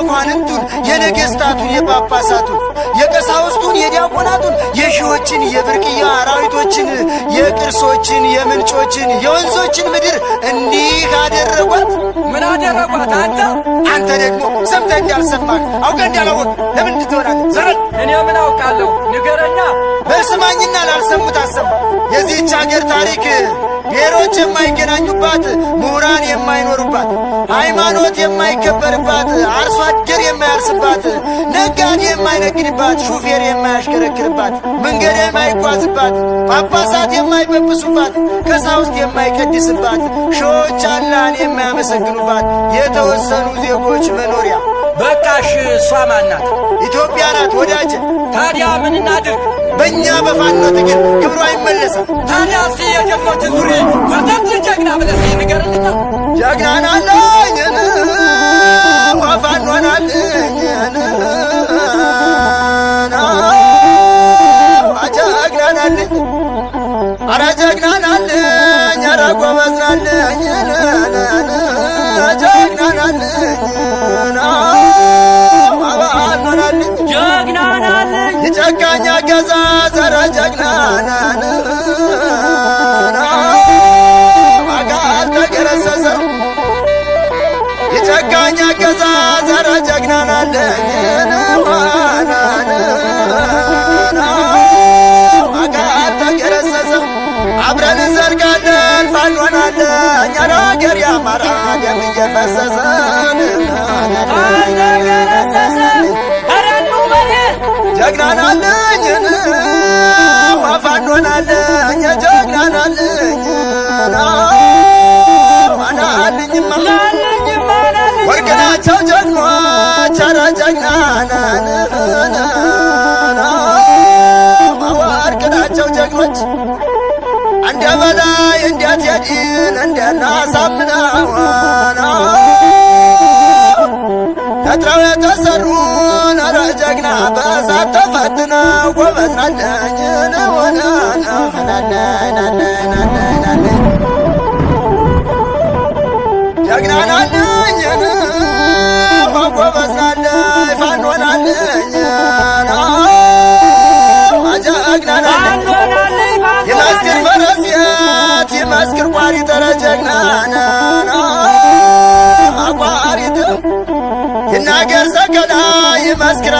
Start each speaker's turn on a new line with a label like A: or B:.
A: የመኳንንቱን፣ የነገሥታቱን፣ የጳጳሳቱን፣ የቀሳውስቱን፣ የዲያቆናቱን፣ የሺዎችን፣ የብርቅያ አራዊቶችን፣ የቅርሶችን፣ የምንጮችን፣ የወንዞችን ምድር እንዲህ አደረጓት።
B: ምን አደረጓት አንተ?
A: አንተ ደግሞ ሰምተህ እንዳልሰማህ አውቀህ እንዳላወቅ ለምን እንድትሆናለህ? ዘረን።
B: እኔ ምን አውቃለሁ? ንገረኛ።
A: በስማኝና ላልሰሙት አሰማ። የዚህች አገር ታሪክ ብሔሮች የማይገናኙባት፣ ምሁራን የማይኖሩባት፣ ሃይማኖት የማይከበርባት፣ አርሶ አደር የማያርስባት፣ ነጋዴ የማይነግድባት፣ ሹፌር የማያሽከረክርባት፣ መንገድ የማይጓዝባት፣ ጳጳሳት የማይበብሱባት፣ ቀሳውስት የማይቀድስባት፣ ሺዎች አላህን የማያመሰግኑባት የተወሰኑ ዜጎች መኖሪያ።
B: በቃሽ። እሷ ማናት?
A: ኢትዮጵያ ናት ወዳጄ።
B: ታዲያ ምን እናድርግ?
A: በእኛ በፋኖ ትግል ክብሯ ይመለሳል።
B: ታዲያ እስቲ የጀግኖችን ሱሪ ጎተት ጀግና ብለህ እስቲ ንገርልና።
A: ጀግናናለኝ ፋኖናለኝ ጀግናናለኝ፣ አረ ጀግናናለኝ፣ አረ ጎበዝናለኝ፣ ጀግናናለኝ ፋኖናለኝ።
B: ጀግናናለኝ።
A: የጨካኝ አገዛዝ ኧረ ጀግናናን አካል ተገረሰሰ። የጨካኝ አገዛዝ ኧረ ጀግናናለኝ አካል ተገረሰሰ። አብረን እንዘልቃለን ፋኖናለኝ ኧረ አገር ያማራ ደም እየፈሰሰን።
B: አልተገረሰሰ ኧረ ኑ በሬ።
A: ጀግናናለኝ ፋኖናለኝ ጀግናናለኝ ናልኝማ።
B: ናልኝማ ናልኝማ።
A: ወርቅናቸው ጀግኖች ኧረ ጀግናናን ወርቅናቸው ጀግኖች እንደ በላይ እንደ ቴዲን እንደ ናሳምነውን ነጥረው የተሰሩን ኧረ ጀግና በእሳት ተፈትነው ጎበዝ ናለኝ ናለኝ ጀግና ናለኝ ጎበዝ ናለኝ ፋኖ ናለኝ ጀግና ናለኝ።
B: ፋኖናለኝ።
A: ይመስክር
B: ፋኖናለኝ።
A: ፈረሴት ይመስክር ቋሪት ኧረ ጀግና ነን ቋሪት ይናገር ሰከላ ይመስክር።